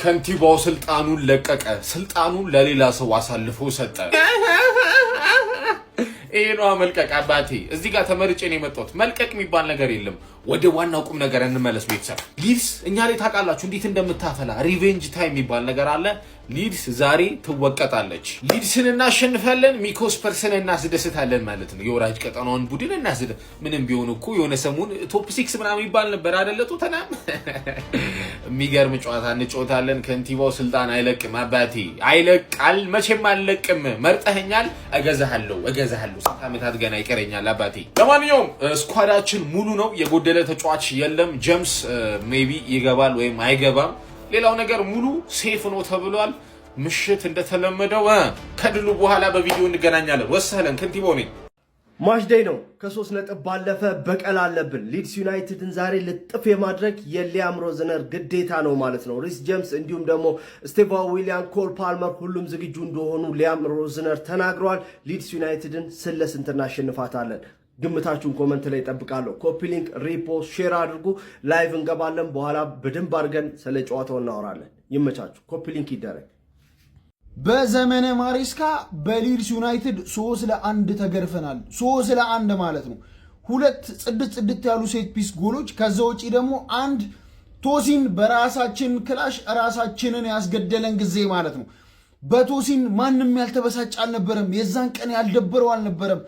ከንቲባው ስልጣኑን ለቀቀ። ስልጣኑን ለሌላ ሰው አሳልፎ ሰጠ። ይሄ ነዋ መልቀቅ። አባቴ፣ እዚህ ጋር ተመርጬ ነው የመጣሁት። መልቀቅ የሚባል ነገር የለም። ወደ ዋናው ቁም ነገር እንመለስ። ቤተሰብ፣ ሊድስ እኛ ላይ ታውቃላችሁ እንዴት እንደምታፈላ፣ revenge time የሚባል ነገር አለ። ሊድስ ዛሬ ትወቀጣለች። ሊድስን እናሸንፋለን፣ ሚኮ ስፐርስን እናስደስታለን ማለት ነው። የወራጅ ቀጠናውን ቡድን እናስደ ምንም ቢሆን እኮ የሆነ ሰሞን top six ምናምን ይባል ነበር አደለ? ቶተናም የሚገርም ጨዋታ እንጫወታለን። ከንቲባው ስልጣን አይለቅም አባቴ፣ አይለቃል፣ መቼም አልለቅም። መርጠኸኛል፣ እገዛሃለሁ፣ እገዛሃለሁ። ስንት ዓመታት ገና ይቀረኛል አባቴ። ለማንኛውም squad ኣችን ሙሉ ነው፣ የጎደለ ተጫዋች የለም። ጀምስ maybe ይገባል ወይም አይገባም። ሌላው ነገር ሙሉ safe ነው ተብሏል። ምሽት እንደተለመደው ከድሉ በኋላ በቪዲዮ እንገናኛለን። ወሰለን ከንቲባው ነኝ። Match day ነው። ከ3 ነጥብ ባለፈ በቀል አለብን። ሊድስ ዩናይትድን ዛሬ ልጥፍ የማድረግ የሊያም ሮዝነር ግዴታ ነው ማለት ነው። ሪስ ጀምስ እንዲሁም ደግሞ ስቴቫ ዊሊያም፣ ኮል ፓልመር ሁሉም ዝግጁ እንደሆኑ ሊያም ሮዝነር ተናግረዋል። ሊድስ ዩናይትድን ስንት ለስንት እናሸንፋታለን? ግምታችሁን comment ላይ እጠብቃለሁ። Copy link፣ repost፣ share አድርጉ። Live እንገባለን። በኋላ በደንብ አድርገን ስለ ጨዋታው እናወራለን። ይመቻችሁ። Copy link ይደረግ። በዘመነ ማሬስካ በሊድስ ዩናይትድ 3-1 ተገርፈናል። 3-1 ማለት ነው። ሁለት ጽድት ጽድት ያሉ set piece ጎሎች፣ ከዛ ውጪ ደግሞ አንድ ቶሲን በራሳችን clash ራሳችንን ያስገደለን ጊዜ ማለት ነው። በቶሲን ማንም ያልተበሳጨ አልነበረም። የዛን ቀን ያልደበረው አልነበረም።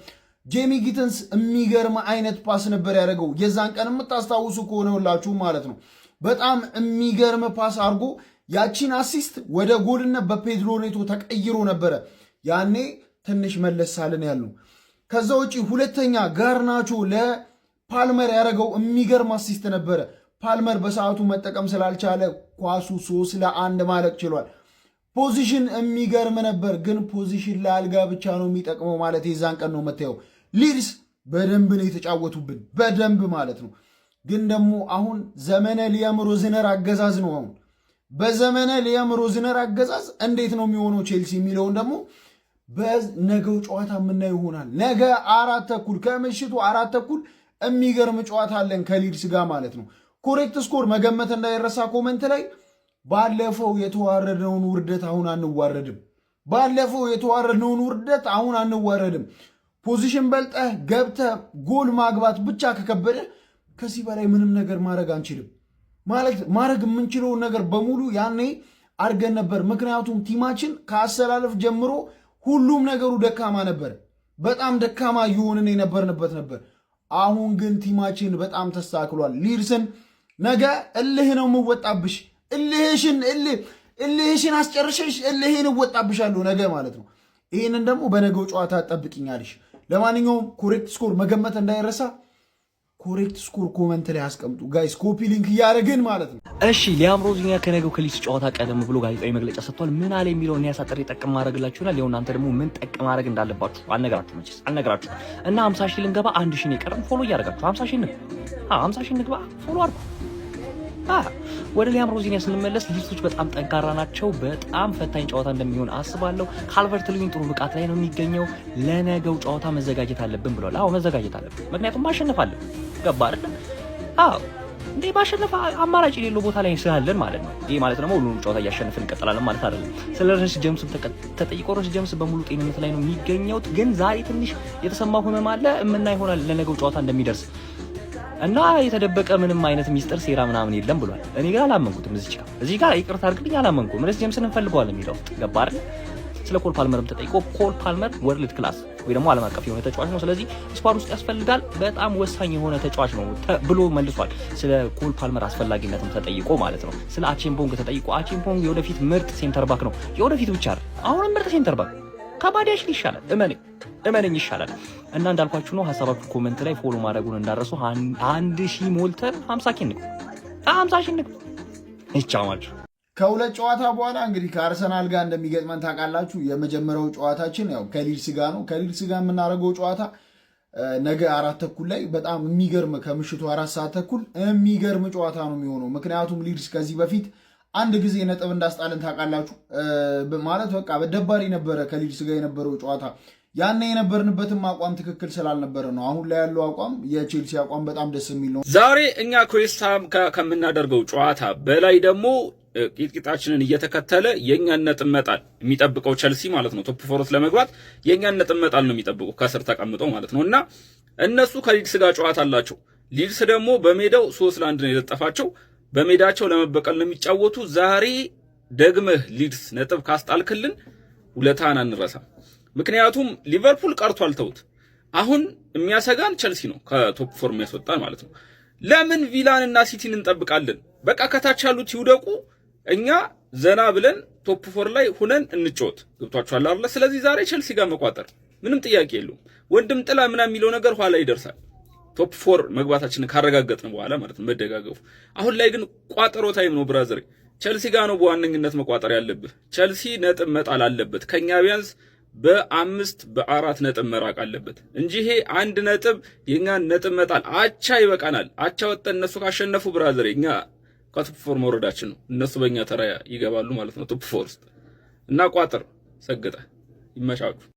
ጄሚ ጊተንስ የሚገርም አይነት pass ነበር ያደረገው የዛን ቀን፣ የምታስታውሱ ከሆነ ሁላችሁ ማለት ነው። በጣም የሚገርም pass አድርጎ ያቺን assist ወደ ጎልነት በፔድሮ ኔቶ ተቀይሮ ነበረ። ያኔ ትንሽ መለስ አልን ያልነው። ከዛ ውጪ ሁለተኛ ጋርናቾ ለፓልመር ያደረገው የሚገርም assist ነበረ። ፓልመር በሰዓቱ መጠቀም ስላልቻለ ኳሱ 3-1 ማለቅ ችሏል። Possession የሚገርም ነበር፣ ግን possession ለአልጋ ብቻ ነው የሚጠቅመው ማለት የዛን ቀን ነው መታየው። ሊድስ በደንብ ነው የተጫወቱብን፣ በደንብ ማለት ነው። ግን ደግሞ አሁን ዘመነ ሊያም ሮዝነር አገዛዝ ነው። አሁን በዘመነ ሊያም ሮዝነር አገዛዝ እንዴት ነው የሚሆነው ቼልሲ የሚለውን ደግሞ በነገው ጨዋታ የምናየው ይሆናል። ነገ 4:30፣ ከምሽቱ 4:30 የሚገርም ጨዋታ አለን ከሊድስ ጋር ማለት ነው። Correct score መገመት እንዳይረሳ comment ላይ። ባለፈው የተዋረድነውን ውርደት አሁን አንዋረድም። ባለፈው የተዋረድነውን ውርደት አሁን አንዋረድም። Possession በልጠህ ገብተህ ጎል ማግባት ብቻ ከከበደ ከዚህ በላይ ምንም ነገር ማድረግ አንችልም። ማለት ማድረግ የምንችለውን ነገር በሙሉ ያኔ አድርገን ነበር። ምክንያቱም team ኣችን ከአሰላለፍ ጀምሮ ሁሉም ነገሩ ደካማ ነበር። በጣም ደካማ እየሆንን የነበርንበት ነበር። አሁን ግን team ኣችን በጣም ተስተካክሏል። ሊድስን ነገ እልህ ነው የምወጣብሽ። እልህሽን እልህሽን አስጨርሸሽ እልህን እወጣብሻለሁ ነገ ማለት ነው። ይህንን ደግሞ በነገው ጨዋታ ጠብቅኛለሽ። ለማንኛውም correct score መገመት እንዳይረሳ። Correct score comment ላይ አስቀምጡ guys፣ copy link እያደረግን ማለት ነው። እሺ፣ ሊያም ሮዚኒያ ከነገው ከሊድስ ጨዋታ ቀደም ብሎ ጋዜጣዊ መግለጫ ሰጥቷል። ምን አለ የሚለውን እኔ አሳጥሬ ጠቅም ማድረግላችሁ ይሆናል። ይኸው እናንተ ደግሞ ምን ጠቅ ማድረግ እንዳለባችሁ አልነግራችሁ፣ መቼስ አልነግራችሁ። እና 50 ሺህ ልንገባ 1,000 ነው የቀረን። Follow እያደረጋችሁ 50 ሺህ ንግባ፣ 50 ሺህ ንግባ፣ follow አድርጉ። ወደ ሊያም ሮዚኒያ ስንመለስ ሊድሶች በጣም ጠንካራ ናቸው። በጣም ፈታኝ ጨዋታ እንደሚሆን አስባለሁ። ካልቨርት ሉዊን ጥሩ ብቃት ላይ ነው የሚገኘው። ለነገው ጨዋታ መዘጋጀት አለብን ብሏል። አዎ፣ መዘጋጀት አለብን፣ ምክንያቱም ማሸነፍ አለብን። ገባ አይደለ? አዎ እንዴ፣ ማሸነፍ አማራጭ የሌለው ቦታ ላይ ስላለን ማለት ነው። ይህ ማለት ደግሞ ሁሉንም ጨዋታ እያሸነፍን እንቀጥላለን ማለት አይደለም። ስለ ሪስ ጀምስም ተጠይቆ ሪስ ጀምስ በሙሉ ጤንነት ላይ ነው የሚገኘው፣ ግን ዛሬ ትንሽ የተሰማው ህመም አለ፣ የምናይ ይሆናል ለነገው ጨዋታ እንደሚደርስ እና የተደበቀ ምንም አይነት ሚስጥር ሴራ ምናምን የለም ብሏል። እኔ ግን አላመንኩትም። እዚህ ጋር እዚህ ጋር ይቅርታ አድርግልኝ አላመንኩም። ሪስ ጀምስን እንፈልገዋለን የሚለው ገባ አይደል? ስለ ኮል ፓልመርም ተጠይቆ ኮል ፓልመር world class ወይ ደግሞ ዓለም አቀፍ የሆነ ተጫዋች ነው። ስለዚህ squad ውስጥ ያስፈልጋል፣ በጣም ወሳኝ የሆነ ተጫዋች ነው ብሎ መልሷል። ስለ ኮል ፓልመር አስፈላጊነትም ተጠይቆ ማለት ነው። ስለ አቼምፖንግ ተጠይቆ አቼምፖንግ የወደፊት ምርጥ center back ነው። የወደፊት ብቻ አይደል፣ አሁንም ምርጥ center back፣ ከባዲያሽል ይሻላል። እመነኝ እመነኝ ይሻላል። እና እንዳልኳችሁ ነው። ሀሳባችሁ comment ላይ፣ follow ማድረጉን እንዳትረሱ። 1,000 ሞልተን 50 K እንግባ፣ 50 ሺህ እንግባ። ይቻማችሁ። ከሁለት ጨዋታ በኋላ እንግዲህ ከአርሰናል ጋር እንደሚገጥመን ታውቃላችሁ። የመጀመሪያው ጨዋታችን ያው ከሊድስ ጋር ነው። ከሊድስ ጋር የምናደርገው ጨዋታ ነገ 4:30 ላይ በጣም የሚገርም፣ ከምሽቱ 4 ሰዓት ተኩል የሚገርም ጨዋታ ነው የሚሆነው። ምክንያቱም ሊድስ ከዚህ በፊት አንድ ጊዜ ነጥብ እንዳስጣለን ታውቃላችሁ። ማለት በቃ ደባሪ ነበረ ከሊድስ ጋር የነበረው ጨዋታ። ያኔ የነበርንበትም አቋም ትክክል ስላልነበረ ነው። አሁን ላይ ያለው አቋም፣ የቼልሲ አቋም በጣም ደስ የሚል ነው። ዛሬ እኛ ከዌስትሃም ከምናደርገው ጨዋታ በላይ ደግሞ ቂጥቂጣችንን እየተከተለ የእኛን ነጥብ መጣል የሚጠብቀው ቸልሲ ማለት ነው። Top four ውስጥ ለመግባት የእኛን ነጥብ መጣል ነው የሚጠብቀው ከስር ተቀምጠው ማለት ነው። እና እነሱ ከሊድስ ጋር ጨዋታ አላቸው። ሊድስ ደግሞ በሜዳው 3-1 ነው የለጠፋቸው። በሜዳቸው ለመበቀል ነው የሚጫወቱ። ዛሬ ደግመህ ሊድስ ነጥብ ካስጣልክልን ውለታን አንረሳም። ምክንያቱም ሊቨርፑል ቀርቷል፣ ተውት። አሁን የሚያሰጋን ቸልሲ ነው፣ ከ top four የሚያስወጣን ማለት ነው። ለምን ቪላን እና ሲቲን እንጠብቃለን? በቃ ከታች ያሉት ይውደቁ፣ እኛ ዘና ብለን top four ላይ ሁነን እንጫወት። ገብቷችኋል አይደለ? ስለዚህ ዛሬ ቸልሲ ጋር መቋጠር ምንም ጥያቄ የለውም። ወንድም ጥላ ምናምን የሚለው ነገር ኋላ ይደርሳል። Top four መግባታችንን ካረጋገጥን በኋላ ማለት ነው መደጋገፉ። አሁን ላይ ግን ቋጠሮ time ነው brother። ቸልሲ ጋር ነው በዋነኝነት መቋጠር ያለብህ። ቸልሲ ነጥብ መጣል አለበት። ከኛ ቢያንስ በአምስት በአራት ነጥብ መራቅ አለበት እንጂ ይሄ አንድ ነጥብ የኛን ነጥብ መጣል አቻ ይበቃናል። አቻ ወጥተን እነሱ ካሸነፉ brother እኛ ከ top four መውረዳችን ነው። እነሱ በእኛ ተራ ይገባሉ ማለት ነው top four ውስጥ። እና ቋጥር ሰግጠ ይመቻችሁ።